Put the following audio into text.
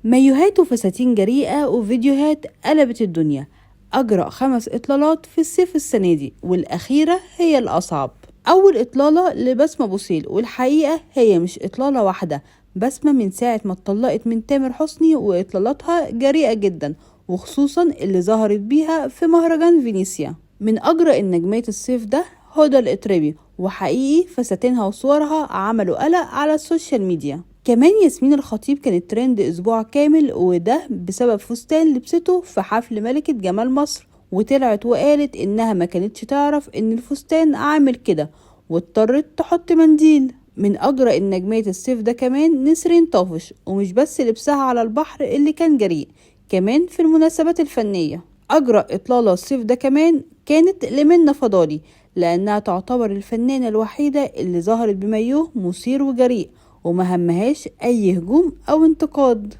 مايوهات وفساتين جريئة وفيديوهات قلبت الدنيا. أجرأ 5 إطلالات في الصيف السنة دي، والأخيرة هي الأصعب. أول إطلالة لبسمة بوصيل، والحقيقة هي مش إطلالة واحدة. بسمة من ساعة ما اتطلقت من تامر حسني وإطلالاتها جريئة جدا، وخصوصا اللي ظهرت بيها في مهرجان فينيسيا. من أجرأ النجمات الصيف ده هدى الإتربي، وحقيقي فساتينها وصورها عملوا قلق على ال social media. كمان ياسمين الخطيب كانت ترند أسبوع كامل، وده بسبب فستان لبسته في حفل ملكة جمال مصر، وطلعت وقالت إنها ما كانتش تعرف إن الفستان عامل كده واضطرت تحط منديل. من أجرأ النجمات الصيف ده كمان نسرين طافش، ومش بس لبسها على البحر اللي كان جريء، كمان في المناسبات الفنية. أجرأ إطلالة الصيف ده كمان كانت لمنى فضالي، لأنها تعتبر الفنانة الوحيدة اللي ظهرت بمايوه مثير وجريء، وما همهاش أي هجوم أو انتقاد.